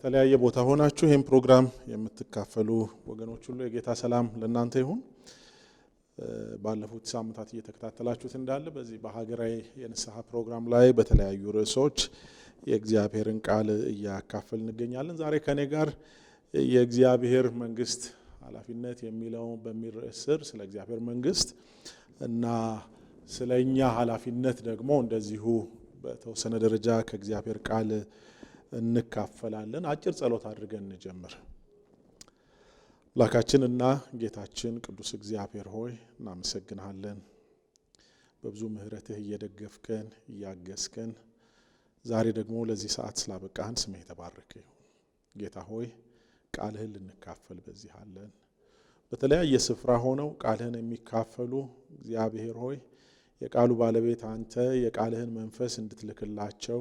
በተለያየ ቦታ ሆናችሁ ይህን ፕሮግራም የምትካፈሉ ወገኖች ሁሉ የጌታ ሰላም ለእናንተ ይሁን። ባለፉት ሳምንታት እየተከታተላችሁት እንዳለ በዚህ በሀገራዊ የንስሐ ፕሮግራም ላይ በተለያዩ ርዕሶች የእግዚአብሔርን ቃል እያካፈል እንገኛለን። ዛሬ ከኔ ጋር የእግዚአብሔር መንግስት ኃላፊነት የሚለው በሚል ርዕስ ስር ስለ እግዚአብሔር መንግስት እና ስለ እኛ ኃላፊነት ደግሞ እንደዚሁ በተወሰነ ደረጃ ከእግዚአብሔር ቃል እንካፈላለን። አጭር ጸሎት አድርገን እንጀምር። አምላካችንና ጌታችን ቅዱስ እግዚአብሔር ሆይ እናመሰግንሃለን። በብዙ ምሕረትህ እየደገፍከን እያገዝከን ዛሬ ደግሞ ለዚህ ሰዓት ስላበቃህን ስምህ የተባረከ ይሁን። ጌታ ሆይ ቃልህን ልንካፈል በዚህ አለን። በተለያየ ስፍራ ሆነው ቃልህን የሚካፈሉ እግዚአብሔር ሆይ የቃሉ ባለቤት አንተ የቃልህን መንፈስ እንድትልክላቸው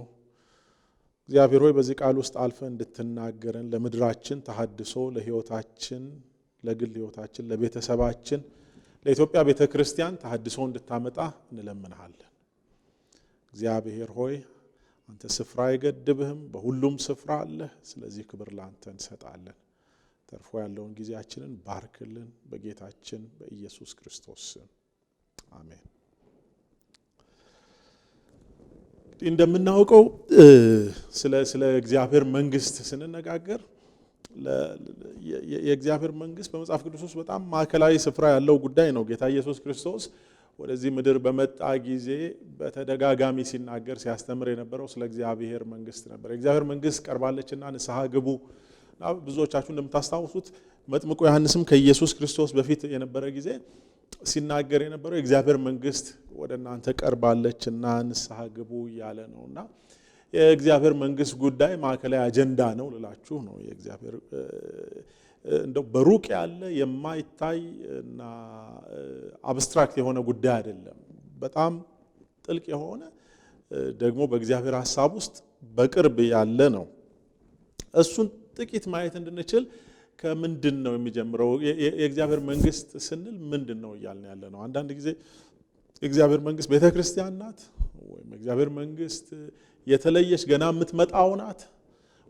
እግዚአብሔር ሆይ በዚህ ቃል ውስጥ አልፈ እንድትናገረን ለምድራችን ተሐድሶ፣ ለሕይወታችን፣ ለግል ሕይወታችን፣ ለቤተሰባችን፣ ለኢትዮጵያ ቤተ ክርስቲያን ተሐድሶ እንድታመጣ እንለምንሃለን። እግዚአብሔር ሆይ አንተ ስፍራ አይገድብህም፣ በሁሉም ስፍራ አለህ። ስለዚህ ክብር ለአንተ እንሰጣለን። ተርፎ ያለውን ጊዜያችንን ባርክልን፣ በጌታችን በኢየሱስ ክርስቶስ ስም አሜን። እንደምናውቀው ስለ እግዚአብሔር መንግስት ስንነጋገር የእግዚአብሔር መንግስት በመጽሐፍ ቅዱስ ውስጥ በጣም ማዕከላዊ ስፍራ ያለው ጉዳይ ነው። ጌታ ኢየሱስ ክርስቶስ ወደዚህ ምድር በመጣ ጊዜ በተደጋጋሚ ሲናገር ሲያስተምር የነበረው ስለ እግዚአብሔር መንግስት ነበር። የእግዚአብሔር መንግስት ቀርባለችና ንስሐ ግቡ። ብዙዎቻችሁ እንደምታስታውሱት መጥምቁ ዮሐንስም ከኢየሱስ ክርስቶስ በፊት የነበረ ጊዜ ሲናገር የነበረው የእግዚአብሔር መንግስት ወደ እናንተ ቀርባለች እና ንስሐ ግቡ እያለ ነው። እና የእግዚአብሔር መንግስት ጉዳይ ማዕከላዊ አጀንዳ ነው ልላችሁ ነው። የእግዚአብሔር እንደው በሩቅ ያለ የማይታይ እና abstract የሆነ ጉዳይ አይደለም። በጣም ጥልቅ የሆነ ደግሞ በእግዚአብሔር ሀሳብ ውስጥ በቅርብ ያለ ነው። እሱን ጥቂት ማየት እንድንችል ከምንድን ነው የሚጀምረው? የእግዚአብሔር መንግስት ስንል ምንድን ነው እያልን ያለ ነው? አንዳንድ ጊዜ የእግዚአብሔር መንግስት ቤተ ክርስቲያን ናት ወይም የእግዚአብሔር መንግስት የተለየች ገና የምትመጣው ናት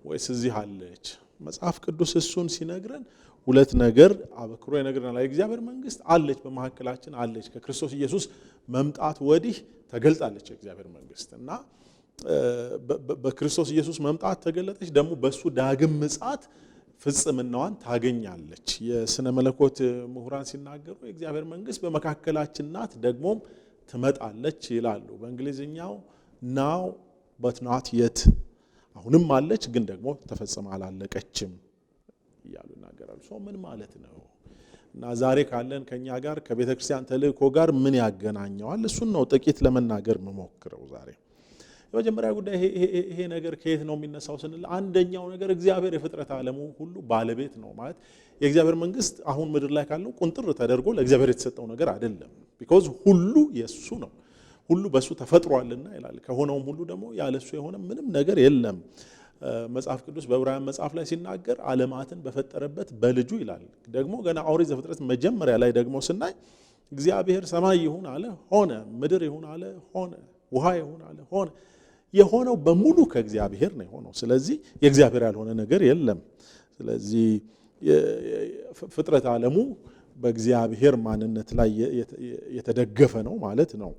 ወይስ እዚህ አለች? መጽሐፍ ቅዱስ እሱን ሲነግረን ሁለት ነገር አበክሮ ይነግረናል። የእግዚአብሔር መንግስት አለች፣ በመካከላችን አለች። ከክርስቶስ ኢየሱስ መምጣት ወዲህ ተገልጣለች የእግዚአብሔር መንግስት እና በክርስቶስ ኢየሱስ መምጣት ተገለጠች። ደግሞ በእሱ ዳግም ምጽአት ፍጽምናዋን ታገኛለች። የስነ መለኮት ምሁራን ሲናገሩ የእግዚአብሔር መንግስት በመካከላችን ናት ደግሞም ትመጣለች ይላሉ። በእንግሊዝኛው now but not yet፣ አሁንም አለች ግን ደግሞ ተፈጽማ አላለቀችም እያሉ ይናገራሉ። ሰው ምን ማለት ነው? እና ዛሬ ካለን ከኛ ጋር ከቤተ ክርስቲያን ተልእኮ ጋር ምን ያገናኘዋል? እሱን ነው ጥቂት ለመናገር የምሞክረው ዛሬ። የመጀመሪያ ጉዳይ ይሄ ነገር ከየት ነው የሚነሳው ስንል አንደኛው ነገር እግዚአብሔር የፍጥረት ዓለሙ ሁሉ ባለቤት ነው። ማለት የእግዚአብሔር መንግስት አሁን ምድር ላይ ካለው ቁንጥር ተደርጎ ለእግዚአብሔር የተሰጠው ነገር አይደለም። because ሁሉ የእሱ ነው፣ ሁሉ በእሱ ተፈጥሯልና ይላል። ከሆነውም ሁሉ ደግሞ ያለሱ የሆነ ምንም ነገር የለም። መጽሐፍ ቅዱስ በዕብራውያን መጽሐፍ ላይ ሲናገር ዓለማትን በፈጠረበት በልጁ ይላል። ደግሞ ገና ኦሪት ዘፍጥረት መጀመሪያ ላይ ደግሞ ስናይ እግዚአብሔር ሰማይ ይሁን አለ ሆነ፣ ምድር ይሁን አለ ሆነ፣ ውሃ ይሁን አለ ሆነ። የሆነው በሙሉ ከእግዚአብሔር ነው የሆነው። ስለዚህ የእግዚአብሔር ያልሆነ ነገር የለም። ስለዚህ ፍጥረት ዓለሙ በእግዚአብሔር ማንነት ላይ የተደገፈ ነው ማለት ነው።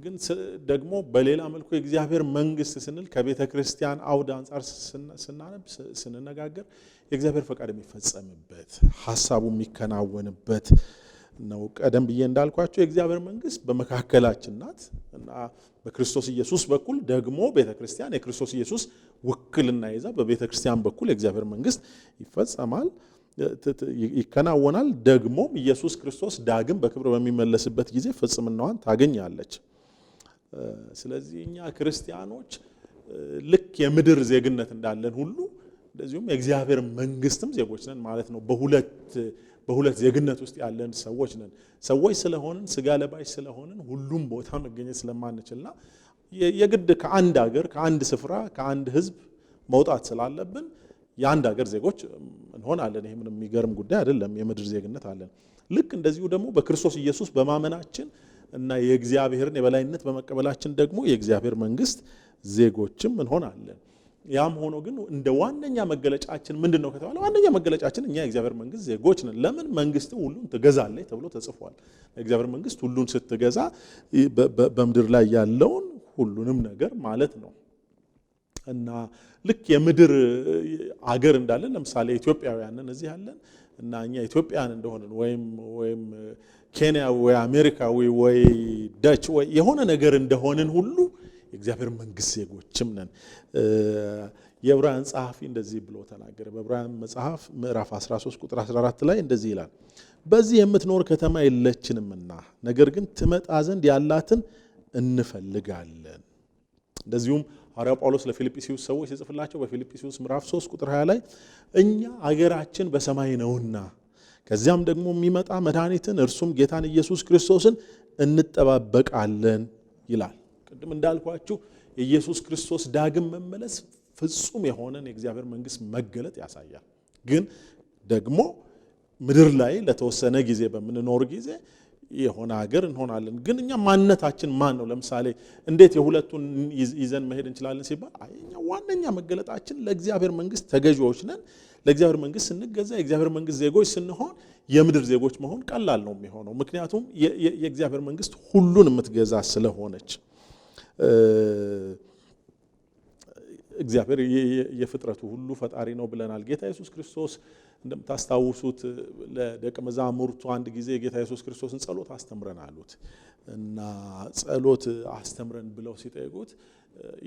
ግን ደግሞ በሌላ መልኩ የእግዚአብሔር መንግስት ስንል ከቤተ ክርስቲያን አውድ አንጻር ስናነብ ስንነጋገር የእግዚአብሔር ፈቃድ የሚፈጸምበት ሀሳቡ የሚከናወንበት ነው። ቀደም ብዬ እንዳልኳቸው የእግዚአብሔር መንግስት በመካከላችን ናት እና በክርስቶስ ኢየሱስ በኩል ደግሞ ቤተ ክርስቲያን የክርስቶስ ኢየሱስ ውክልና ይዛ በቤተ ክርስቲያን በኩል የእግዚአብሔር መንግስት ይፈጸማል፣ ይከናወናል። ደግሞም ኢየሱስ ክርስቶስ ዳግም በክብር በሚመለስበት ጊዜ ፍጽምናዋን ታገኛለች። ስለዚህ እኛ ክርስቲያኖች ልክ የምድር ዜግነት እንዳለን ሁሉ እንደዚሁም የእግዚአብሔር መንግስትም ዜጎች ነን ማለት ነው። በሁለት ዜግነት ውስጥ ያለን ሰዎች ነን። ሰዎች ስለሆንን ስጋ ለባሽ ስለሆንን ሁሉም ቦታ መገኘት ስለማንችልና የግድ ከአንድ ሀገር፣ ከአንድ ስፍራ፣ ከአንድ ህዝብ መውጣት ስላለብን የአንድ ሀገር ዜጎች እንሆናለን። ይሄ ምንም የሚገርም ጉዳይ አይደለም። የምድር ዜግነት አለን። ልክ እንደዚሁ ደግሞ በክርስቶስ ኢየሱስ በማመናችን እና የእግዚአብሔርን የበላይነት በመቀበላችን ደግሞ የእግዚአብሔር መንግስት ዜጎችም እንሆናለን። ያም ሆኖ ግን እንደ ዋነኛ መገለጫችን ምንድን ነው ከተባለ ዋነኛ መገለጫችን እኛ የእግዚአብሔር መንግስት ዜጎች ነን። ለምን? መንግስት ሁሉን ትገዛለች ተብሎ ተጽፏል። የእግዚአብሔር መንግስት ሁሉን ስትገዛ በምድር ላይ ያለውን ሁሉንም ነገር ማለት ነው። እና ልክ የምድር አገር እንዳለን፣ ለምሳሌ ኢትዮጵያውያንን እዚህ ያለን እና እኛ ኢትዮጵያን እንደሆንን ወይም ኬንያዊ ወይ አሜሪካዊ ወይ ደች ወይ የሆነ ነገር እንደሆንን ሁሉ የእግዚአብሔር መንግስት ዜጎችም ነን። የዕብራውያን ጸሐፊ እንደዚህ ብሎ ተናገረ። በዕብራውያን መጽሐፍ ምዕራፍ 13 ቁጥር 14 ላይ እንደዚህ ይላል፣ በዚህ የምትኖር ከተማ የለችንምና ነገር ግን ትመጣ ዘንድ ያላትን እንፈልጋለን። እንደዚሁም ሐዋርያው ጳውሎስ ለፊልጵስዩስ ሰዎች ሲጽፍላቸው በፊልጵስዩስ ምዕራፍ 3 ቁጥር 20 ላይ እኛ አገራችን በሰማይ ነውና ከዚያም ደግሞ የሚመጣ መድኃኒትን እርሱም ጌታን ኢየሱስ ክርስቶስን እንጠባበቃለን ይላል። ቅድም እንዳልኳችሁ የኢየሱስ ክርስቶስ ዳግም መመለስ ፍጹም የሆነን የእግዚአብሔር መንግስት መገለጥ ያሳያል። ግን ደግሞ ምድር ላይ ለተወሰነ ጊዜ በምንኖር ጊዜ የሆነ ሀገር እንሆናለን። ግን እኛ ማንነታችን ማን ነው? ለምሳሌ እንዴት የሁለቱን ይዘን መሄድ እንችላለን ሲባል፣ አይ እኛ ዋነኛ መገለጣችን ለእግዚአብሔር መንግስት ተገዢዎች ነን። ለእግዚአብሔር መንግስት ስንገዛ፣ የእግዚአብሔር መንግስት ዜጎች ስንሆን የምድር ዜጎች መሆን ቀላል ነው የሚሆነው። ምክንያቱም የእግዚአብሔር መንግስት ሁሉን የምትገዛ ስለሆነች። እግዚአብሔር የፍጥረቱ ሁሉ ፈጣሪ ነው ብለናል። ጌታ ኢየሱስ ክርስቶስ እንደምታስታውሱት ለደቀ መዛሙርቱ አንድ ጊዜ ጌታ ኢየሱስ ክርስቶስን ጸሎት አስተምረን አሉት እና ጸሎት አስተምረን ብለው ሲጠይቁት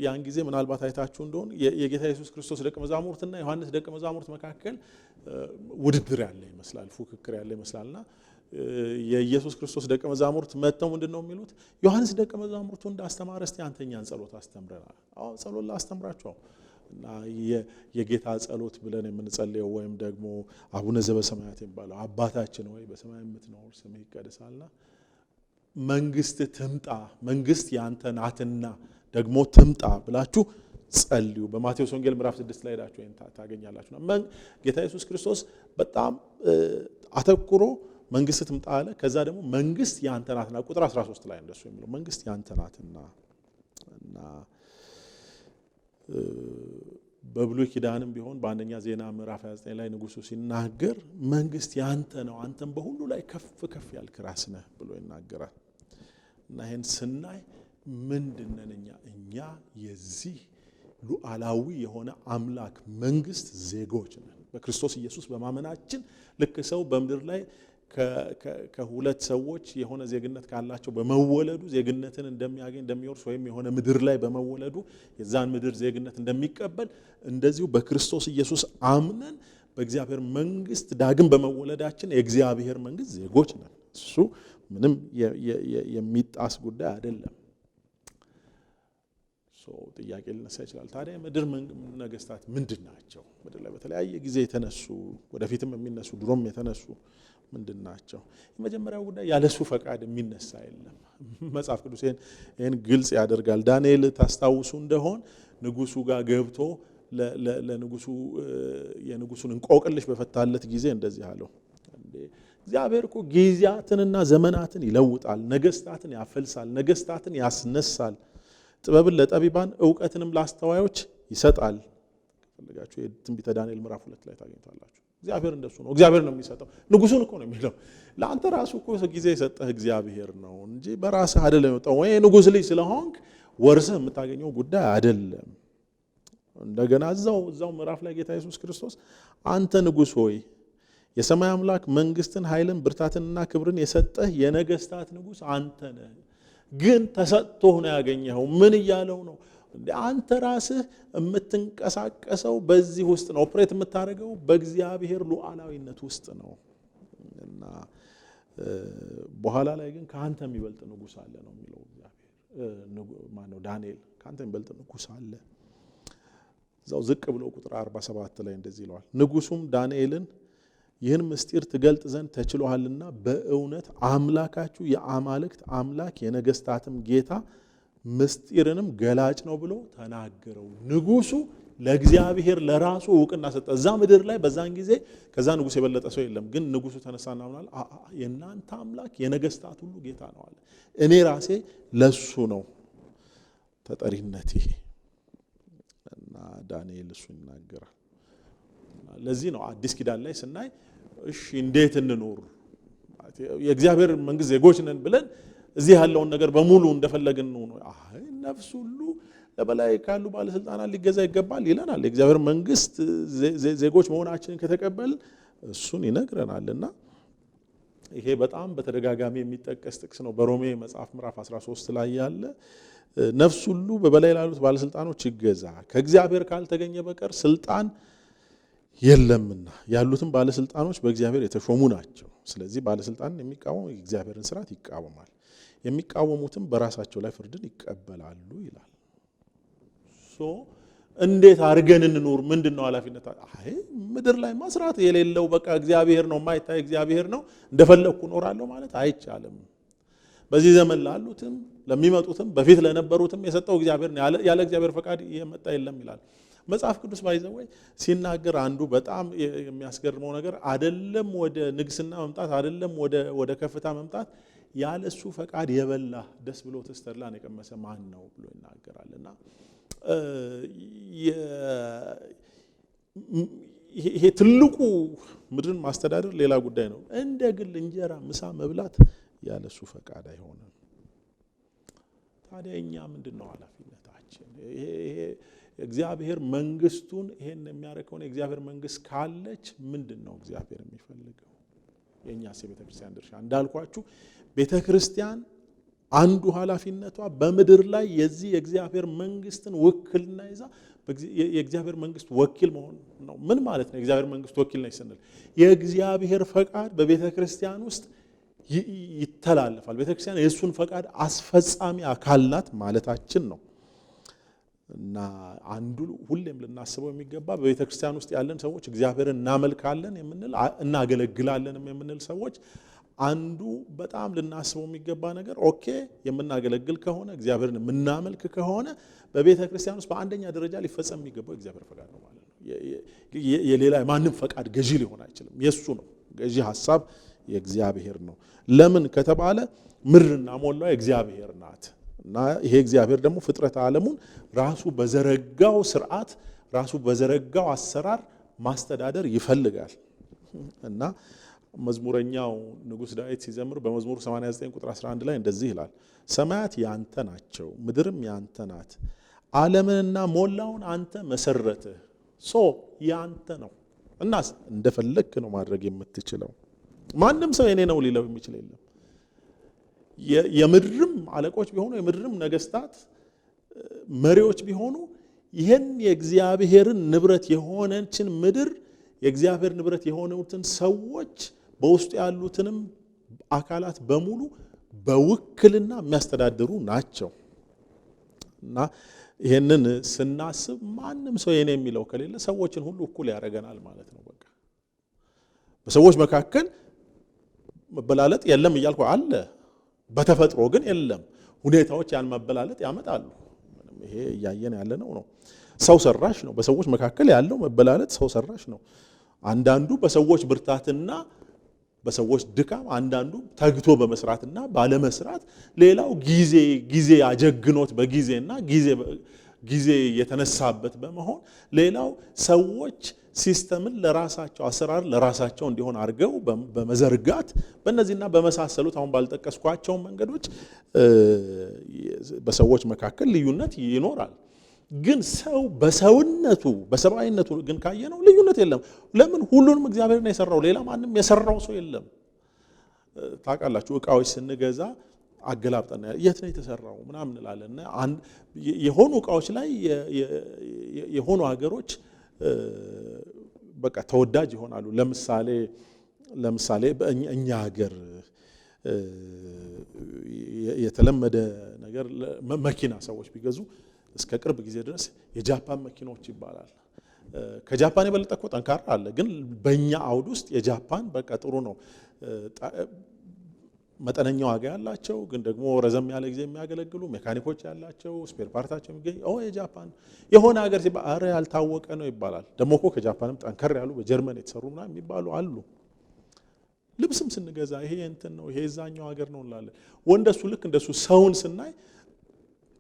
ያን ጊዜ ምናልባት አይታችሁ እንደሆን የጌታ ኢየሱስ ክርስቶስ ደቀ መዛሙርትና ዮሐንስ ደቀ መዛሙርት መካከል ውድድር ያለ ይመስላል፣ ፉክክር ያለ ይመስላልና የኢየሱስ ክርስቶስ ደቀ መዛሙርት መጥተው ምንድን ነው የሚሉት? ዮሐንስ ደቀ መዛሙርቱ እንዳስተማረ እስቲ አንተ እኛን ጸሎት አስተምረናል። አዎ ጸሎት ላስተምራቸው እና የጌታ ጸሎት ብለን የምንጸልየው ወይም ደግሞ አቡነ ዘበሰማያት የሚባለው አባታችን ወይ በሰማይ የምትኖር ስምህ ይቀደሳልና መንግስት ትምጣ፣ መንግስት ያንተ ናትና ደግሞ ትምጣ ብላችሁ ጸልዩ። በማቴዎስ ወንጌል ምዕራፍ 6 ላይ ሄዳችሁ ይሄን ታገኛላችሁ። ጌታ ኢየሱስ ክርስቶስ በጣም አተኩሮ መንግስት ትምጣ አለ። ከዛ ደግሞ መንግስት ያንተ ናትና ቁጥር 13 ላይ እንደሱ የሚለው መንግስት ያንተ ናትና። እና በብሉይ ኪዳንም ቢሆን በአንደኛ ዜና ምዕራፍ 29 ላይ ንጉሱ ሲናገር መንግስት ያንተ ነው፣ አንተም በሁሉ ላይ ከፍ ከፍ ያልክ ራስ ነህ ብሎ ይናገራል። እና ይሄን ስናይ ምንድነን እኛ? እኛ የዚህ ሉዓላዊ የሆነ አምላክ መንግስት ዜጎች ነን። በክርስቶስ ኢየሱስ በማመናችን ልክ ሰው በምድር ላይ ከሁለት ሰዎች የሆነ ዜግነት ካላቸው በመወለዱ ዜግነትን እንደሚያገኝ እንደሚወርስ፣ ወይም የሆነ ምድር ላይ በመወለዱ የዛን ምድር ዜግነት እንደሚቀበል፣ እንደዚሁ በክርስቶስ ኢየሱስ አምነን በእግዚአብሔር መንግስት ዳግም በመወለዳችን የእግዚአብሔር መንግስት ዜጎች ነን። እሱ ምንም የሚጣስ ጉዳይ አይደለም። ጥያቄ ሊነሳ ይችላል። ታዲያ የምድር ነገስታት ምንድን ናቸው? ምድር ላይ በተለያየ ጊዜ የተነሱ፣ ወደፊትም የሚነሱ፣ ድሮም የተነሱ ምንድን ናቸው? የመጀመሪያው ጉዳይ ያለሱ ፈቃድ የሚነሳ የለም። መጽሐፍ ቅዱስ ይሄን ግልጽ ያደርጋል። ዳንኤል ታስታውሱ እንደሆን ንጉሱ ጋር ገብቶ ለንጉሱ የንጉሱን እንቆቅልሽ በፈታለት ጊዜ እንደዚህ አለው፣ እንዴ እግዚአብሔር እኮ ጊዜያትንና ዘመናትን ይለውጣል፣ ነገስታትን ያፈልሳል፣ ነገስታትን ያስነሳል፣ ጥበብን ለጠቢባን እውቀትንም ለአስተዋዮች ይሰጣል። ከፈለጋችሁ የትንቢተ ዳንኤል ምዕራፍ 2 ላይ ታገኙታላችሁ። እግዚአብሔር እንደሱ ነው። እግዚአብሔር ነው የሚሰጠው። ንጉሱን እኮ ነው የሚለው። ለአንተ ራሱ እኮ ጊዜ የሰጠህ እግዚአብሔር ነው እንጂ በራስህ አይደለም የወጣው። ወይ ንጉስ ልጅ ስለሆንክ ወርሰህ የምታገኘው ጉዳይ አይደለም። እንደገና እዛው ምዕራፍ ላይ ጌታ ኢየሱስ ክርስቶስ አንተ ንጉስ ሆይ የሰማይ አምላክ መንግስትን፣ ኃይልን፣ ብርታትንና ክብርን የሰጠህ የነገስታት ንጉስ አንተ ነህ። ግን ተሰጥቶህ ነው ያገኘኸው። ምን እያለው ነው? አንተ ራስህ የምትንቀሳቀሰው በዚህ ውስጥ ነው። operate የምታደርገው በእግዚአብሔር ሉዓላዊነት ውስጥ ነው። እና በኋላ ላይ ግን ከአንተ የሚበልጥ ንጉስ አለ ነው የሚለው እግዚአብሔር። ማነው? ዳንኤል ከአንተ የሚበልጥ ንጉስ አለ። እዛው ዝቅ ብሎ ቁጥር 47 ላይ እንደዚህ ይለዋል። ንጉሱም ዳንኤልን ይህን ምስጢር ትገልጥ ዘንድ ተችሎሃልና በእውነት አምላካችሁ የአማልክት አምላክ የነገስታትም ጌታ ምስጢርንም ገላጭ ነው ብሎ ተናገረው። ንጉሱ ለእግዚአብሔር ለራሱ እውቅና ሰጠ። እዛ ምድር ላይ በዛን ጊዜ ከዛ ንጉስ የበለጠ ሰው የለም። ግን ንጉሱ ተነሳና ምን አለ? የእናንተ አምላክ የነገስታት ሁሉ ጌታ ነው አለ። እኔ ራሴ ለሱ ነው ተጠሪነቴ። እና ዳንኤል እሱ ይናገራል። ለዚህ ነው አዲስ ኪዳን ላይ ስናይ እሺ እንዴት እንኖር፣ የእግዚአብሔር መንግስት ዜጎች ነን ብለን እዚህ ያለውን ነገር በሙሉ እንደፈለግን ነው። አይ ነፍስ ሁሉ ለበላይ ካሉ ባለስልጣናት ሊገዛ ይገባል ይለናል። የእግዚአብሔር መንግስት ዜጎች መሆናችንን ከተቀበልን እሱን ይነግረናል። እና ይሄ በጣም በተደጋጋሚ የሚጠቀስ ጥቅስ ነው። በሮሜ መጽሐፍ ምዕራፍ 13 ላይ ያለ ነፍስ ሁሉ በበላይ ላሉት ባለስልጣኖች ይገዛ፣ ከእግዚአብሔር ካልተገኘ በቀር ስልጣን የለምና ያሉትም ባለስልጣኖች በእግዚአብሔር የተሾሙ ናቸው። ስለዚህ ባለስልጣንን የሚቃወም የእግዚአብሔርን ስርዓት ይቃወማል፣ የሚቃወሙትም በራሳቸው ላይ ፍርድን ይቀበላሉ ይላል። So እንዴት አድርገን እንኑር? ምንድን ነው ኃላፊነት? አይ ምድር ላይ መስራት የሌለው በቃ እግዚአብሔር ነው፣ የማይታይ እግዚአብሔር ነው፣ እንደፈለግኩ እኖራለሁ ማለት አይቻልም። በዚህ ዘመን ላሉትም ለሚመጡትም በፊት ለነበሩትም የሰጠው እግዚአብሔር ነው። ያለ እግዚአብሔር ፈቃድ የመጣ የለም ይላል መጽሐፍ ቅዱስ። By the way ሲናገር አንዱ በጣም የሚያስገርመው ነገር አደለም ወደ ንግስና መምጣት፣ አደለም ወደ ከፍታ መምጣት፣ ያለ እሱ ፈቃድ የበላ ደስ ብሎት ተድላን የቀመሰ ማን ነው ብሎ ይናገራል። እና ይሄ ትልቁ ምድርን ማስተዳደር ሌላ ጉዳይ ነው። እንደ ግል እንጀራ ምሳ መብላት ያለ እሱ ፈቃድ አይሆንም። ታዲያ እኛ ምንድን ነው ኃላፊነታችን? ይሄ እግዚአብሔር መንግስቱን ይሄን የሚያደርግ ከሆነ፣ የእግዚአብሔር መንግስት ካለች ምንድን ነው እግዚአብሔር የሚፈልገው? የእኛስ የቤተ ክርስቲያን ድርሻ? እንዳልኳችሁ ቤተ ክርስቲያን አንዱ ኃላፊነቷ በምድር ላይ የዚህ የእግዚአብሔር መንግስትን ውክልና ይዛ የእግዚአብሔር መንግስት ወኪል መሆን ነው። ምን ማለት ነው? የእግዚአብሔር መንግስት ወኪል ነች ስንል የእግዚአብሔር ፈቃድ በቤተ ክርስቲያን ውስጥ ይተላለፋል። ቤተ ክርስቲያን የእሱን ፈቃድ አስፈጻሚ አካል ናት ማለታችን ነው። እና አንዱ ሁሌም ልናስበው የሚገባ በቤተ ክርስቲያን ውስጥ ያለን ሰዎች፣ እግዚአብሔርን እናመልካለን የምንል፣ እናገለግላለንም የምንል ሰዎች፣ አንዱ በጣም ልናስበው የሚገባ ነገር okay የምናገለግል ከሆነ፣ እግዚአብሔርን የምናመልክ ከሆነ፣ በቤተ ክርስቲያን ውስጥ በአንደኛ ደረጃ ሊፈጸም የሚገባው የእግዚአብሔር ፈቃድ ነው ማለት ነው። የሌላ የማንም ፈቃድ ገዢ ሊሆን አይችልም። የእሱ ነው ገዢ ሀሳብ፣ የእግዚአብሔር ነው። ለምን ከተባለ ምድርና ሞላዋ የእግዚአብሔር ናት። እና ይሄ እግዚአብሔር ደግሞ ፍጥረት ዓለሙን ራሱ በዘረጋው ስርዓት፣ ራሱ በዘረጋው አሰራር ማስተዳደር ይፈልጋል። እና መዝሙረኛው ንጉሥ ዳዊት ሲዘምር በመዝሙር 89 ቁጥር 11 ላይ እንደዚህ ይላል፣ "ሰማያት ያንተ ናቸው፣ ምድርም ያንተ ናት፣ ዓለምንና ሞላውን አንተ መሰረትህ።" So ያንተ ነው እና እንደፈለግክ ነው ማድረግ የምትችለው። ማንም ሰው የኔ ነው ሊለው የሚችል የለም። የምድርም አለቆች ቢሆኑ፣ የምድርም ነገስታት መሪዎች ቢሆኑ፣ ይህን የእግዚአብሔርን ንብረት የሆነችን ምድር፣ የእግዚአብሔር ንብረት የሆኑትን ሰዎች፣ በውስጡ ያሉትንም አካላት በሙሉ በውክልና የሚያስተዳድሩ ናቸው። እና ይህንን ስናስብ ማንም ሰው የኔ የሚለው ከሌለ ሰዎችን ሁሉ እኩል ያደርገናል ማለት ነው። በቃ በሰዎች መካከል መበላለጥ የለም እያልኩ አለ፣ በተፈጥሮ ግን የለም። ሁኔታዎች ያን መበላለጥ ያመጣሉ። ይሄ እያየን ያለነው ነው። ሰው ሰራሽ ነው። በሰዎች መካከል ያለው መበላለጥ ሰው ሰራሽ ነው። አንዳንዱ በሰዎች ብርታትና በሰዎች ድካም፣ አንዳንዱ ተግቶ በመስራትና ባለመስራት፣ ሌላው ጊዜ ጊዜ አጀግኖት በጊዜና ጊዜ ጊዜ የተነሳበት በመሆን፣ ሌላው ሰዎች system ን ለራሳቸው፣ አሰራር ለራሳቸው እንዲሆን አድርገው በመዘርጋት፣ በእነዚህና በመሳሰሉት አሁን ባልጠቀስኳቸው መንገዶች በሰዎች መካከል ልዩነት ይኖራል። ግን ሰው በሰውነቱ፣ በሰብአዊነቱ ግን ካየነው ልዩነት የለም። ለምን? ሁሉንም እግዚአብሔር ነው የሰራው። ሌላ ማንም የሰራው ሰው የለም። ታውቃላችሁ፣ እቃዎች ስንገዛ አገላብጠን የት ነው የተሰራው ምናምን እንላለን። የሆኑ እቃዎች ላይ የሆኑ ሀገሮች በቃ ተወዳጅ ይሆናሉ። ለምሳሌ እኛ ሀገር የተለመደ ነገር መኪና ሰዎች ቢገዙ እስከ ቅርብ ጊዜ ድረስ የጃፓን መኪኖች ይባላል። ከጃፓን የበለጠ እኮ ጠንካራ አለ፣ ግን በእኛ አውድ ውስጥ የጃፓን በቃ ጥሩ ነው። መጠነኛ ዋጋ ያላቸው ግን ደግሞ ረዘም ያለ ጊዜ የሚያገለግሉ፣ ሜካኒኮች ያላቸው፣ spare part ኣቸው የሚገኝ፣ ኦ የጃፓን። የሆነ ሀገር ሲባል አረ ያልታወቀ ነው ይባላል። ደግሞ እኮ ከጃፓንም ጠንከር ያሉ በጀርመን የተሰሩ ምናምን የሚባሉ አሉ። ልብስም ስንገዛ ይሄ እንትን ነው፣ ይሄ የዛኛው ሀገር ነው እንላለን። ወንደሱ ልክ እንደሱ ሰውን ስናይ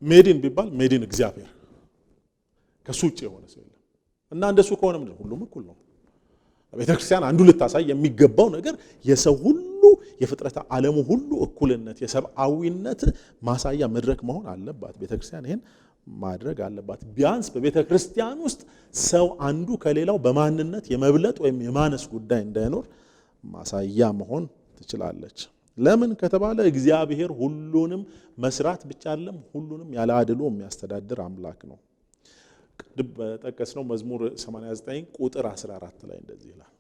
made in ቢባል made in እግዚአብሔር። ከሱ ውጭ የሆነ ሰው የለም። እና እንደሱ ከሆነ ምንድን ሁሉም እኩል ነው። ቤተክርስቲያን አንዱ ልታሳይ የሚገባው ነገር የሰው ሁሉ የፍጥረተ ዓለሙ ሁሉ እኩልነት የሰብአዊነት ማሳያ መድረክ መሆን አለባት። ቤተክርስቲያን ይሄን ማድረግ አለባት። ቢያንስ በቤተክርስቲያን ውስጥ ሰው አንዱ ከሌላው በማንነት የመብለጥ ወይም የማነስ ጉዳይ እንዳይኖር ማሳያ መሆን ትችላለች። ለምን ከተባለ እግዚአብሔር ሁሉንም መስራት ብቻ አይደለም፣ ሁሉንም ያለ አድሎ የሚያስተዳድር አምላክ ነው። ቅድም በጠቀስነው መዝሙር 89 ቁጥር 14 ላይ እንደዚህ ይላል፣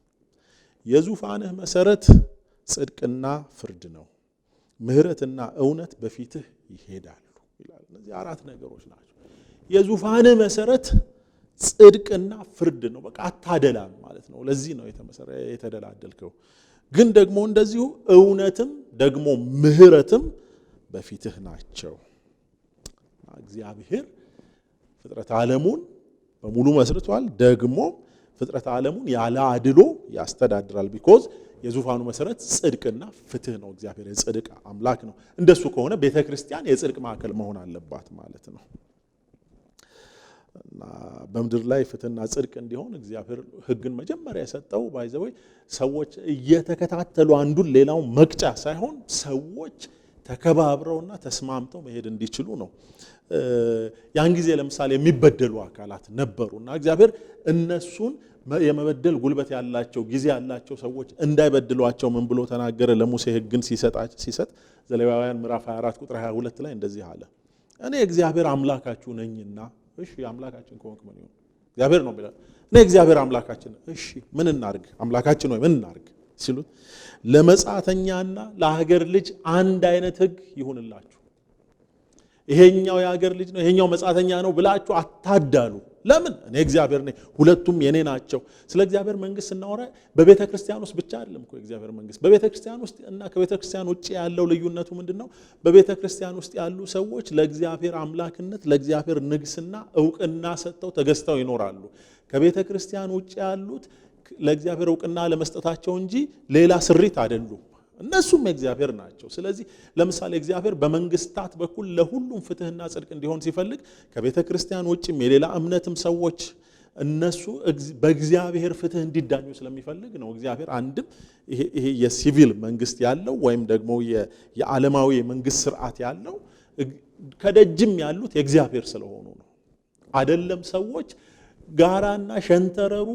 የዙፋንህ መሰረት ጽድቅና ፍርድ ነው፣ ምሕረትና እውነት በፊትህ ይሄዳሉ ይላል። እነዚህ አራት ነገሮች ናቸው። የዙፋንህ መሰረት ጽድቅና ፍርድ ነው። በቃ አታደላም ማለት ነው። ለዚህ ነው የተደላደልከው። ግን ደግሞ እንደዚሁ እውነትም ደግሞ ምሕረትም በፊትህ ናቸው። እግዚአብሔር ፍጥረት ዓለሙን በሙሉ መስርቷል። ደግሞ ፍጥረት ዓለሙን ያለ አድሎ ያስተዳድራል። because የዙፋኑ መሰረት ጽድቅና ፍትህ ነው። እግዚአብሔር የጽድቅ አምላክ ነው። እንደሱ ከሆነ ቤተክርስቲያን የጽድቅ ማዕከል መሆን አለባት ማለት ነው። እና በምድር ላይ ፍትህና ጽድቅ እንዲሆን እግዚአብሔር ሕግን መጀመሪያ የሰጠው by the way ሰዎች እየተከታተሉ አንዱን ሌላውን መቅጫ ሳይሆን ሰዎች ተከባብረውና ተስማምተው መሄድ እንዲችሉ ነው። ያን ጊዜ ለምሳሌ የሚበደሉ አካላት ነበሩና እግዚአብሔር እነሱን የመበደል ጉልበት ያላቸው ጊዜ ያላቸው ሰዎች እንዳይበድሏቸው ምን ብሎ ተናገረ? ለሙሴ ሕግን ሲሰጥ ዘሌዋውያን ምዕራፍ 24 ቁጥር 22 ላይ እንደዚህ አለ፣ እኔ እግዚአብሔር አምላካችሁ ነኝና። እሺ አምላካችን ከሆንክ ምን ይሁን? እግዚአብሔር ነው የሚለው። እኔ እግዚአብሔር አምላካችን፣ እሺ ምን እናርግ? አምላካችን ወይ ምን እናርግ ሲሉት ለመጻተኛና ለሀገር ልጅ አንድ አይነት ሕግ ይሁንላችሁ። ይሄኛው የሀገር ልጅ ነው፣ ይሄኛው መጻተኛ ነው ብላችሁ አታዳሉ። ለምን? እኔ እግዚአብሔር ነኝ፣ ሁለቱም የኔ ናቸው። ስለ እግዚአብሔር መንግስት ስናወራ በቤተ ክርስቲያን ውስጥ ብቻ አይደለም እኮ የእግዚአብሔር መንግስት። በቤተ ክርስቲያን ውስጥ እና ከቤተ ክርስቲያን ውጭ ያለው ልዩነቱ ምንድነው? በቤተ ክርስቲያን ውስጥ ያሉ ሰዎች ለእግዚአብሔር አምላክነት፣ ለእግዚአብሔር ንግስና እውቅና ሰጥተው ተገዝተው ይኖራሉ። ከቤተ ክርስቲያን ውጭ ያሉት ለእግዚአብሔር እውቅና ለመስጠታቸው እንጂ ሌላ ስሪት አይደሉም። እነሱም የእግዚአብሔር ናቸው። ስለዚህ ለምሳሌ እግዚአብሔር በመንግስታት በኩል ለሁሉም ፍትህና ጽድቅ እንዲሆን ሲፈልግ ከቤተ ክርስቲያን ውጭም የሌላ እምነትም ሰዎች እነሱ በእግዚአብሔር ፍትህ እንዲዳኙ ስለሚፈልግ ነው። እግዚአብሔር አንድም ይሄ የሲቪል መንግስት ያለው ወይም ደግሞ የዓለማዊ የመንግስት ስርዓት ያለው ከደጅም ያሉት የእግዚአብሔር ስለሆኑ ነው። አይደለም ሰዎች ጋራና ሸንተረሩ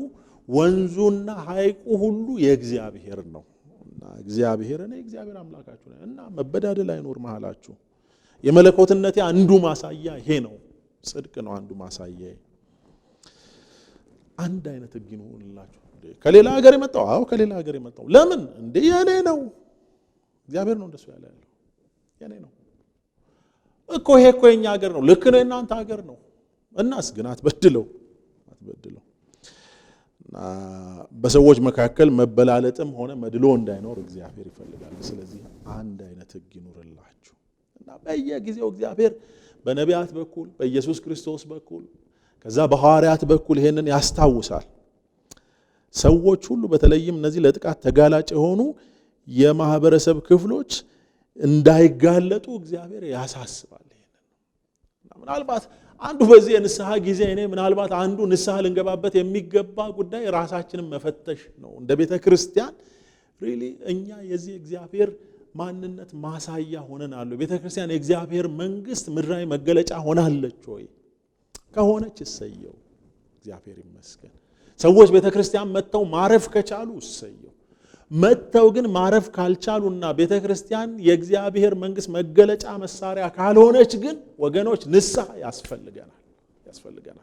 ወንዙና ሐይቁ ሁሉ የእግዚአብሔር ነው። እና እግዚአብሔር እኔ እግዚአብሔር አምላካችሁ ነኝ እና መበዳደል አይኖር መሃላችሁ። የመለኮትነቴ አንዱ ማሳያ ይሄ ነው። ጽድቅ ነው አንዱ ማሳያ። አንድ አይነት ሕግ ይሁንላችሁ። ከሌላ ሀገር የመጣው አዎ ከሌላ ሀገር የመጣው ለምን እንዴ? የኔ ነው። እግዚአብሔር ነው እንደሱ ያለ ያለው የኔ ነው እኮ። ይሄ እኮ የኛ ሀገር ነው። ልክ ነው፣ የእናንተ ሀገር ነው። እናስ ግን አትበድለው አትበድለው። በሰዎች መካከል መበላለጥም ሆነ መድሎ እንዳይኖር እግዚአብሔር ይፈልጋል። ስለዚህ አንድ አይነት ሕግ ይኑርላችሁ። እና በየጊዜው እግዚአብሔር በነቢያት በኩል በኢየሱስ ክርስቶስ በኩል ከዛ በሐዋርያት በኩል ይሄንን ያስታውሳል። ሰዎች ሁሉ በተለይም እነዚህ ለጥቃት ተጋላጭ የሆኑ የማህበረሰብ ክፍሎች እንዳይጋለጡ እግዚአብሔር ያሳስባል። ይሄንን ምናልባት አንዱ በዚህ የንስሐ ጊዜ እኔ ምናልባት አንዱ ንስሐ ልንገባበት የሚገባ ጉዳይ ራሳችንን መፈተሽ ነው። እንደ ቤተ ክርስቲያን really እኛ የዚህ እግዚአብሔር ማንነት ማሳያ ሆነናል። ቤተ ክርስቲያን የእግዚአብሔር መንግስት ምድራዊ መገለጫ ሆናለች ወይ? ከሆነች እሰየው፣ እግዚአብሔር ይመስገን። ሰዎች ቤተ ክርስቲያን መጥተው ማረፍ ከቻሉ እሰየው። መጥተው ግን ማረፍ ካልቻሉና ቤተ ክርስቲያን የእግዚአብሔር መንግስት መገለጫ መሳሪያ ካልሆነች ግን ወገኖች ንስሐ ያስፈልገናል ያስፈልገናል።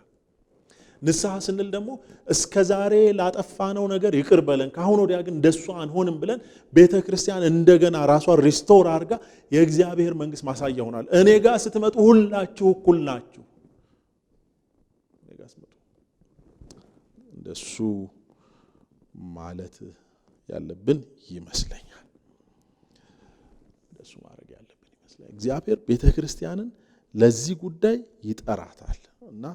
ንስሐ ስንል ደግሞ እስከዛሬ ላጠፋነው ነገር ይቅር በለን፣ ካሁን ወዲያ ግን እንደሱ አንሆንም ብለን ቤተ ክርስቲያን እንደገና ራሷን restore አድርጋ የእግዚአብሔር መንግስት ማሳያ ሆናል። እኔ ጋር ስትመጡ ሁላችሁ እኩል ናችሁ። እኔ ጋር ስትመጡ እንደሱ ማለት ያለብን ይመስለኛል። እንደሱ ማድረግ ያለብን ይመስለኛል። እግዚአብሔር ቤተ ክርስቲያንን ለዚህ ጉዳይ ይጠራታል እና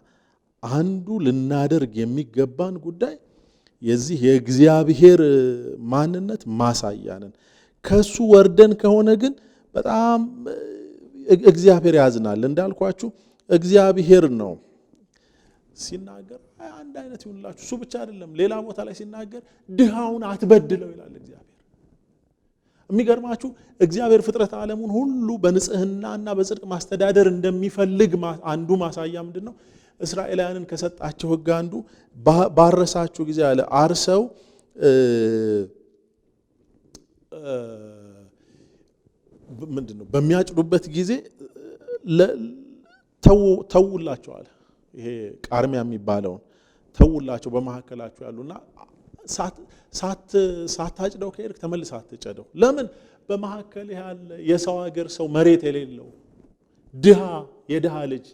አንዱ ልናደርግ የሚገባን ጉዳይ የዚህ የእግዚአብሔር ማንነት ማሳያ ነን። ከሱ ወርደን ከሆነ ግን በጣም እግዚአብሔር ያዝናል። እንዳልኳችሁ እግዚአብሔር ነው ሲናገር አንድ አይነት ይሁንላችሁ። እሱ ብቻ አይደለም፣ ሌላ ቦታ ላይ ሲናገር ድሃውን አትበድለው ይላል እግዚአብሔር። የሚገርማችሁ እግዚአብሔር ፍጥረት ዓለሙን ሁሉ በንጽህናና በጽድቅ ማስተዳደር እንደሚፈልግ አንዱ ማሳያ ምንድን ነው? እስራኤላውያንን ከሰጣቸው ሕግ አንዱ ባረሳችሁ ጊዜ አለ አርሰው ምንድን ነው በሚያጭዱበት ጊዜ ተውላቸው አለ። ይሄ ቃርሚያ የሚባለውን ተውላቸው በመካከላችሁ ያሉና ሳታጭደው ከሄድክ ተመልሰህ አትጨደው። ለምን? በመካከል ያለ የሰው ሀገር ሰው መሬት የሌለው ድሃ፣ የድሃ ልጅ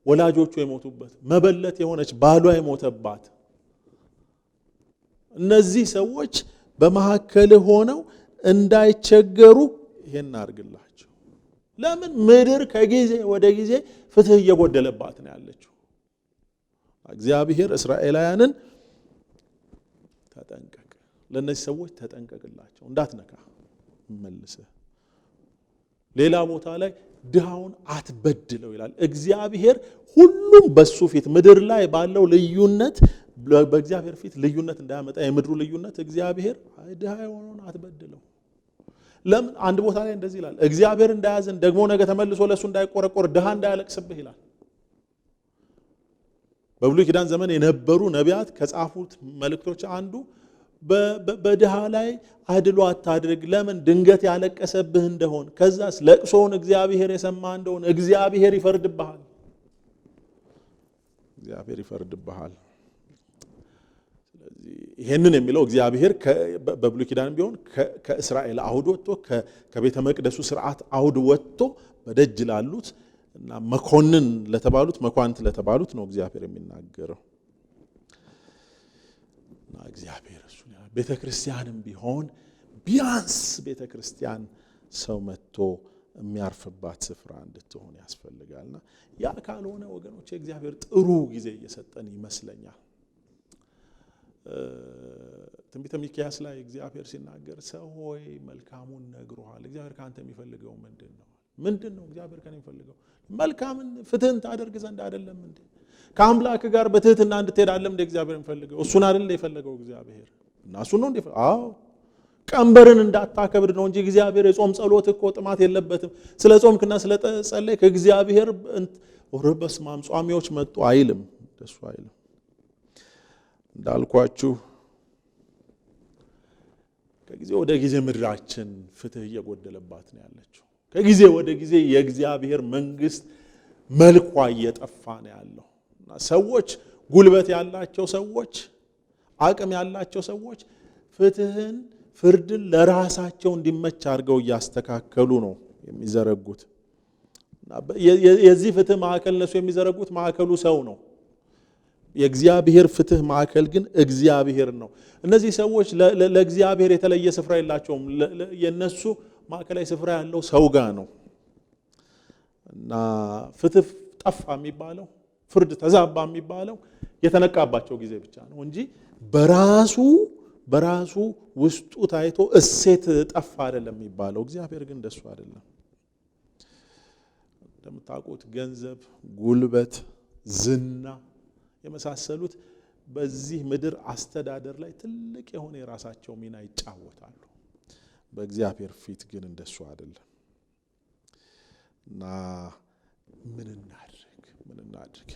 ወላጆቹ የሞቱበት መበለት የሆነች ባሏ የሞተባት እነዚህ ሰዎች በመካከል ሆነው እንዳይቸገሩ ይሄን አድርግላቸው። ለምን? ምድር ከጊዜ ወደ ጊዜ ፍትህ እየጎደለባት ነው ያለችው። እግዚአብሔር እስራኤላውያንን ተጠንቀቅ፣ ለእነዚህ ሰዎች ተጠንቀቅላቸው፣ እንዳትነካ መልሰህ። ሌላ ቦታ ላይ ድሃውን አትበድለው ይላል እግዚአብሔር። ሁሉም በሱ ፊት ምድር ላይ ባለው ልዩነት በእግዚአብሔር ፊት ልዩነት እንዳያመጣ የምድሩ ልዩነት እግዚአብሔር ድሃ የሆነውን አትበድለው። ለምን? አንድ ቦታ ላይ እንደዚህ ይላል፣ እግዚአብሔር እንዳያዝን ደግሞ ነገ ተመልሶ ለእሱ እንዳይቆረቆር ድሃ እንዳያለቅስብህ ይላል። በብሉይ ኪዳን ዘመን የነበሩ ነቢያት ከጻፉት መልእክቶች አንዱ በድሃ ላይ አድሎ አታድርግ፣ ለምን? ድንገት ያለቀሰብህ እንደሆን ከዛስ ለቅሶውን እግዚአብሔር የሰማ እንደሆን እግዚአብሔር ይፈርድብሃል፣ እግዚአብሔር ይፈርድብሃል። ስለዚህ ይሄንን የሚለው እግዚአብሔር በብሉይ ኪዳን ቢሆን ከእስራኤል አውድ ወጥቶ ከቤተ መቅደሱ ስርዓት አውድ ወጥቶ በደጅ ላሉት እና መኮንን ለተባሉት መኳንት ለተባሉት ነው እግዚአብሔር የሚናገረው። እና እግዚአብሔር እሱ ቤተ ክርስቲያንም ቢሆን ቢያንስ ቤተ ክርስቲያን ሰው መጥቶ የሚያርፍባት ስፍራ እንድትሆን ያስፈልጋልና ያ ካልሆነ ወገኖች እግዚአብሔር ጥሩ ጊዜ እየሰጠን ይመስለኛል። ትንቢተ ሚክያስ ላይ እግዚአብሔር ሲናገር ሰው ሆይ መልካሙን ነግሮሃል። እግዚአብሔር ካንተ የሚፈልገው ምንድን ነው? ምንድን ነው እግዚአብሔር ከኔ የሚፈልገው? መልካምን ፍትህን ታደርግ ዘንድ አይደለም እንዴ? ከአምላክ ጋር በትህትና እንድትሄድ አይደለም እንዴ እግዚአብሔር የሚፈልገው? እሱን አይደል የፈለገው እግዚአብሔር? እና እሱን ነው እንዴ? አዎ፣ ቀንበርን እንዳታከብድ ነው እንጂ እግዚአብሔር የጾም ጸሎት እኮ ጥማት የለበትም። ስለ ጾምክና ስለ ጸለይክ እግዚአብሔር በስመ አብ ጿሚዎች መጡ አይልም። ደሱ አይልም። እንዳልኳችሁ ከጊዜ ወደ ጊዜ ምድራችን ፍትህ እየጎደለባት ነው ያለችው። ከጊዜ ወደ ጊዜ የእግዚአብሔር መንግስት መልኳ እየጠፋ ነው ያለው። እና ሰዎች ጉልበት ያላቸው ሰዎች፣ አቅም ያላቸው ሰዎች ፍትህን፣ ፍርድን ለራሳቸው እንዲመች አድርገው እያስተካከሉ ነው የሚዘረጉት። የዚህ ፍትህ ማዕከል እነሱ የሚዘረጉት ማዕከሉ ሰው ነው። የእግዚአብሔር ፍትህ ማዕከል ግን እግዚአብሔር ነው። እነዚህ ሰዎች ለእግዚአብሔር የተለየ ስፍራ የላቸውም። የነሱ ማዕከላዊ ስፍራ ያለው ሰው ጋር ነው። እና ፍትህ ጠፋ የሚባለው ፍርድ ተዛባ የሚባለው የተነቃባቸው ጊዜ ብቻ ነው እንጂ በራሱ ውስጡ ታይቶ እሴት ጠፋ አይደለም የሚባለው። እግዚአብሔር ግን እንደሱ አይደለም። እንደምታውቁት ገንዘብ፣ ጉልበት፣ ዝና የመሳሰሉት በዚህ ምድር አስተዳደር ላይ ትልቅ የሆነ የራሳቸው ሚና ይጫወታሉ። በእግዚአብሔር ፊት ግን እንደሱ አይደለም። እና ምን እናድርግ?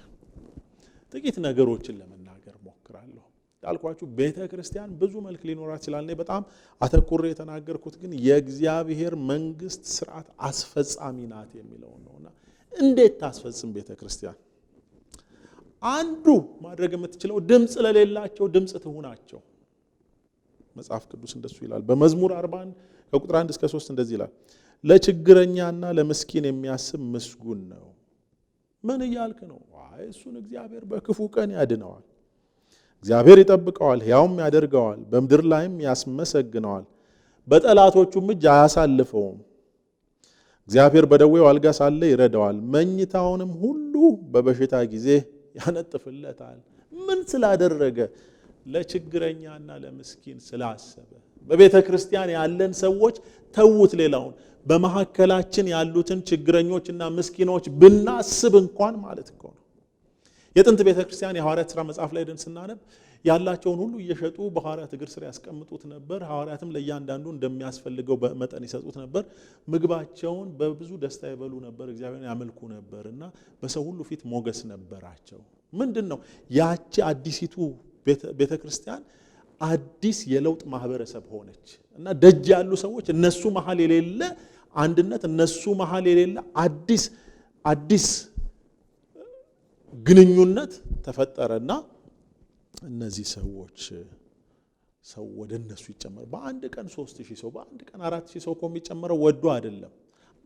ጥቂት ነገሮችን ለመናገር ሞክራለሁ። እንዳልኳችሁ ቤተ ክርስቲያን ብዙ መልክ ሊኖራት ይችላል። እኔ በጣም አተኩሬ የተናገርኩት ግን የእግዚአብሔር መንግስት ስርዓት አስፈጻሚ ናት የሚለውን ነውና እንዴት ታስፈጽም ቤተ ክርስቲያን? አንዱ ማድረግ የምትችለው ድምጽ ለሌላቸው ድምጽ ትሁናቸው። መጽሐፍ ቅዱስ እንደሱ ይላል። በመዝሙር 41 ከቁጥር 1 እስከ 3 እንደዚህ ይላል፣ ለችግረኛና ለምስኪን የሚያስብ ምስጉን ነው። ምን እያልክ ነው? አይ እሱን እግዚአብሔር በክፉ ቀን ያድነዋል። እግዚአብሔር ይጠብቀዋል፣ ሕያውም ያደርገዋል፣ በምድር ላይም ያስመሰግነዋል፣ በጠላቶቹም እጅ አያሳልፈውም። እግዚአብሔር በደዌው አልጋ ሳለ ይረዳዋል፣ መኝታውንም ሁሉ በበሽታ ጊዜ ያነጥፍለታል። ምን ስላደረገ? ለችግረኛና ለምስኪን ስላሰበ። በቤተ ክርስቲያን ያለን ሰዎች ተዉት ሌላውን፣ በመካከላችን ያሉትን ችግረኞችና ምስኪኖች ብናስብ እንኳን ማለት እኮ ነው። የጥንት ቤተ ክርስቲያን የሐዋርያት ሥራ መጽሐፍ ላይ ደን ስናነብ ያላቸውን ሁሉ እየሸጡ በሐዋርያት እግር ስር ያስቀምጡት ነበር። ሐዋርያትም ለእያንዳንዱ እንደሚያስፈልገው መጠን ይሰጡት ነበር። ምግባቸውን በብዙ ደስታ ይበሉ ነበር፣ እግዚአብሔርን ያመልኩ ነበር እና በሰው ሁሉ ፊት ሞገስ ነበራቸው። ምንድን ነው ያቺ አዲሲቱ ቤተ ክርስቲያን አዲስ የለውጥ ማህበረሰብ ሆነች እና ደጅ ያሉ ሰዎች እነሱ መሀል የሌለ አንድነት፣ እነሱ መሀል የሌለ አዲስ ግንኙነት ተፈጠረና እነዚህ ሰዎች ሰው ወደ እነሱ ይጨመር። በአንድ ቀን 3000 ሰው፣ በአንድ ቀን 4000 ሰው እኮ የሚጨመረው ወዶ አይደለም።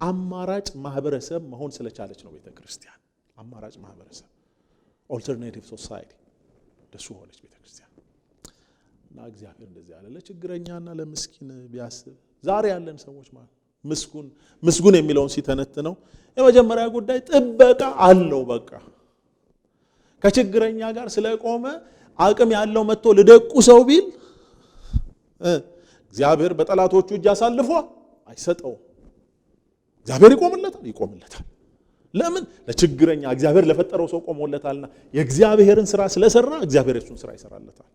አማራጭ ማህበረሰብ መሆን ስለቻለች ነው ቤተ ክርስቲያን። አማራጭ ማህበረሰብ፣ alternative society እንደሱ ሆነች ቤተ ክርስቲያን። እና እግዚአብሔር እንደዚህ ያለ ለችግረኛና ለምስኪን ቢያስብ ዛሬ ያለን ሰዎች ማለት ምስጉን ምስጉን የሚለውን ሲተነትነው የመጀመሪያ ጉዳይ ጥበቃ አለው። በቃ ከችግረኛ ጋር ስለቆመ አቅም ያለው መጥቶ ልደቁ ሰው ቢል እግዚአብሔር በጠላቶቹ እጅ አሳልፎ አይሰጠውም። እግዚአብሔር ይቆምለታል ይቆምለታል። ለምን? ለችግረኛ እግዚአብሔር ለፈጠረው ሰው ቆሞለታልና የእግዚአብሔርን ስራ ስለሰራ እግዚአብሔር የሱን ስራ ይሰራለታል።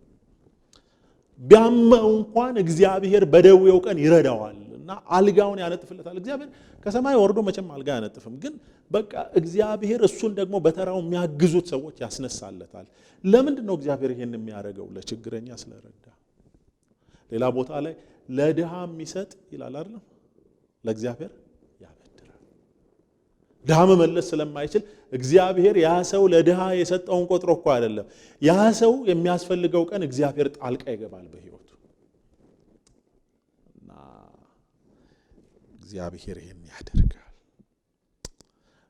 ቢያመው እንኳን እግዚአብሔር በደዌው ቀን ይረዳዋል እና አልጋውን ያነጥፍለታል። እግዚአብሔር ከሰማይ ወርዶ መቼም አልጋ አያነጥፍም፣ ግን በቃ እግዚአብሔር እሱን ደግሞ በተራው የሚያግዙት ሰዎች ያስነሳለታል። ለምንድን ነው እግዚአብሔር ይሄን የሚያደርገው? ለችግረኛ ስለረዳ። ሌላ ቦታ ላይ ለድሃ የሚሰጥ ይላል አይደለም? ለእግዚአብሔር ያበድራል። ድሃ መመለስ ስለማይችል እግዚአብሔር ያ ሰው ለድሃ የሰጠውን ቆጥሮ እኮ አይደለም። ያ ሰው የሚያስፈልገው ቀን እግዚአብሔር ጣልቃ ይገባል በህይወቱ እና እግዚአብሔር ይሄን ያደርጋል።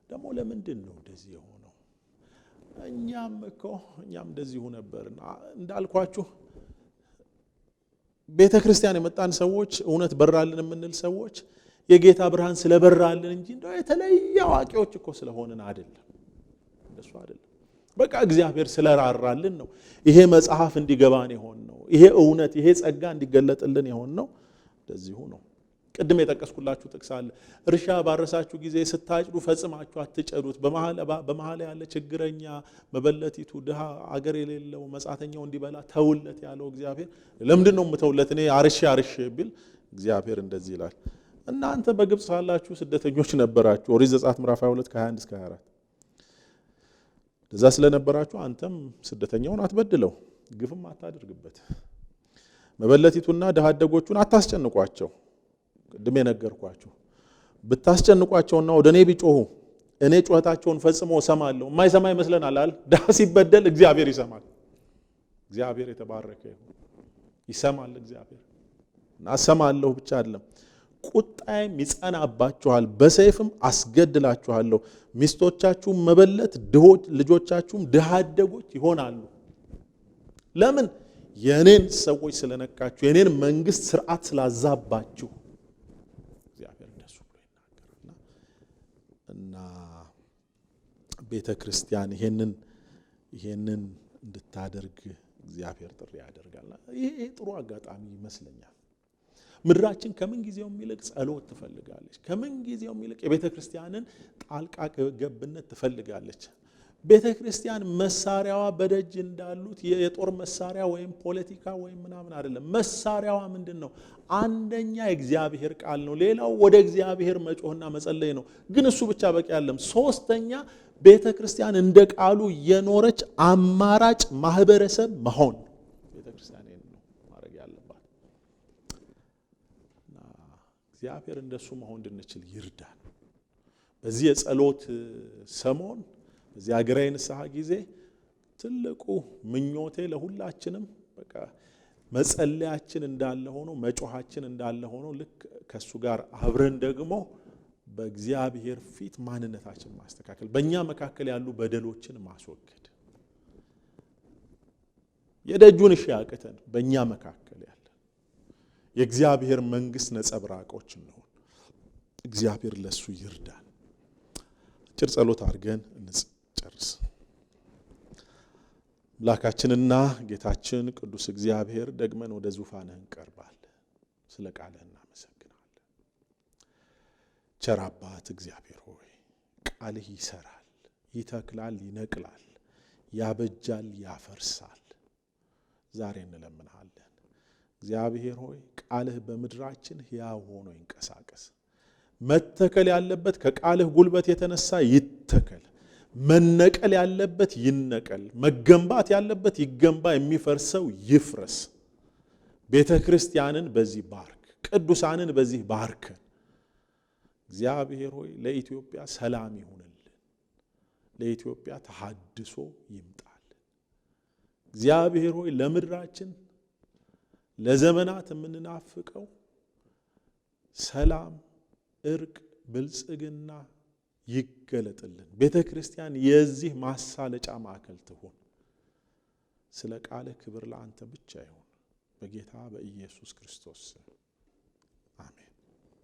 ደግሞ ለምንድን ነው እንደዚህ የሆነው? እኛም እኮ እኛም እንደዚሁ ነበር። እንዳልኳችሁ ቤተ ክርስቲያን የመጣን ሰዎች፣ እውነት በራልን የምንል ሰዎች የጌታ ብርሃን ስለበራልን እንጂ እንደው የተለየ አዋቂዎች እኮ ስለሆንን አይደለም። እንደሱ አይደለም። በቃ እግዚአብሔር ስለራራልን ነው ይሄ መጽሐፍ እንዲገባን የሆን ነው። ይሄ እውነት ይሄ ጸጋ እንዲገለጥልን የሆን ነው። እንደዚሁ ነው። ቅድም የጠቀስኩላችሁ ጥቅስ አለ። እርሻ ባረሳችሁ ጊዜ ስታጭዱ ፈጽማችሁ አትጨዱት። በመሃል ያለ ችግረኛ፣ መበለቲቱ፣ ድሃ፣ አገር የሌለው መጻተኛው እንዲበላ ተውለት ያለው እግዚአብሔር ለምንድን ነው የምተውለት? እኔ አርሼ አርሼ ቢል እግዚአብሔር እንደዚህ ይላል። እናንተ በግብፅ ሳላችሁ ስደተኞች ነበራችሁ። ኦሪት ዘጸአት ምዕራፍ 22 ከ21 እስከ 24። እንደዛ ስለነበራችሁ አንተም ስደተኛውን አትበድለው፣ ግፍም አታድርግበት። መበለቲቱና ድሃ አደጎቹን አታስጨንቋቸው። ቅድም የነገርኳችሁ ብታስጨንቋቸውና ወደ እኔ ቢጮሁ እኔ ጩኸታቸውን ፈጽሞ እሰማለሁ። የማይሰማ ይመስለናል አይደል? ድሃ ሲበደል እግዚአብሔር ይሰማል። እግዚአብሔር የተባረከ ይሁን። ይሰማል እግዚአብሔር። እና እሰማለሁ ብቻ አይደለም፣ ቁጣዬም ይጸናባችኋል፣ በሰይፍም አስገድላችኋለሁ። ሚስቶቻችሁም መበለት፣ ድሆች ልጆቻችሁም ድሃ አደጎች ይሆናሉ። ለምን? የኔን ሰዎች ስለነካችሁ፣ የኔን መንግስት ስርዓት ስላዛባችሁ። እግዚአብሔር እንደሱ ብሎ ይናገራል። እና ቤተ ክርስቲያን ይሄንን እንድታደርግ እግዚአብሔር ጥሪ ያደርጋል። ይሄ ጥሩ አጋጣሚ ይመስለኛል። ምድራችን ከምን ጊዜውም ይልቅ ጸሎት ትፈልጋለች። ከምን ጊዜውም ይልቅ የቤተ ክርስቲያንን ጣልቃ ገብነት ትፈልጋለች። ቤተ ክርስቲያን መሳሪያዋ በደጅ እንዳሉት የጦር መሳሪያ ወይም ፖለቲካ ወይም ምናምን አይደለም። መሳሪያዋ ምንድን ነው? አንደኛ የእግዚአብሔር ቃል ነው። ሌላው ወደ እግዚአብሔር መጮህና መጸለይ ነው። ግን እሱ ብቻ በቂ አይደለም። ሶስተኛ ቤተ ክርስቲያን እንደ ቃሉ የኖረች አማራጭ ማህበረሰብ መሆን። ቤተ ክርስቲያን ይሄን ነው ማድረግ ያለባት። እና እግዚአብሔር እንደሱ መሆን እንድንችል ይርዳን። በዚህ የጸሎት ሰሞን፣ በዚህ ሀገራዊ ንስሐ ጊዜ ትልቁ ምኞቴ ለሁላችንም በቃ መጸለያችን እንዳለ ሆኖ፣ መጮሃችን እንዳለ ሆኖ፣ ልክ ከሱ ጋር አብረን ደግሞ በእግዚአብሔር ፊት ማንነታችን ማስተካከል፣ በእኛ መካከል ያሉ በደሎችን ማስወገድ፣ የደጁን እሺ ያቅተን በእኛ መካከል ያለ የእግዚአብሔር መንግስት ነጸብራቆች እንሆን። እግዚአብሔር ለሱ ይርዳን። አጭር ጸሎት አድርገን እንጨርስ። አምላካችንና ጌታችን ቅዱስ እግዚአብሔር፣ ደግመን ወደ ዙፋንህ እንቀርባለን። ስለ ቃልህ እናመሰግናለን። ቸር አባት እግዚአብሔር ሆይ፣ ቃልህ ይሰራል፣ ይተክላል፣ ይነቅላል፣ ያበጃል፣ ያፈርሳል። ዛሬ እንለምንሃለን። እግዚአብሔር ሆይ፣ ቃልህ በምድራችን ሕያው ሆኖ ይንቀሳቀስ። መተከል ያለበት ከቃልህ ጉልበት የተነሳ ይተከል። መነቀል ያለበት ይነቀል። መገንባት ያለበት ይገንባ። የሚፈርሰው ይፍረስ። ቤተ ክርስቲያንን በዚህ ባርክ፣ ቅዱሳንን በዚህ ባርከን። እግዚአብሔር ሆይ፣ ለኢትዮጵያ ሰላም ይሁንልን፣ ለኢትዮጵያ ተሃድሶ ይምጣልን። እግዚአብሔር ሆይ፣ ለምድራችን ለዘመናት የምንናፍቀው ሰላም፣ እርቅ፣ ብልጽግና ይገለጥልን። ቤተ ክርስቲያን የዚህ ማሳለጫ ማዕከል ትሁን። ስለ ቃልህ ክብር ለአንተ ብቻ ይሁን። በጌታ በኢየሱስ ክርስቶስ ስም።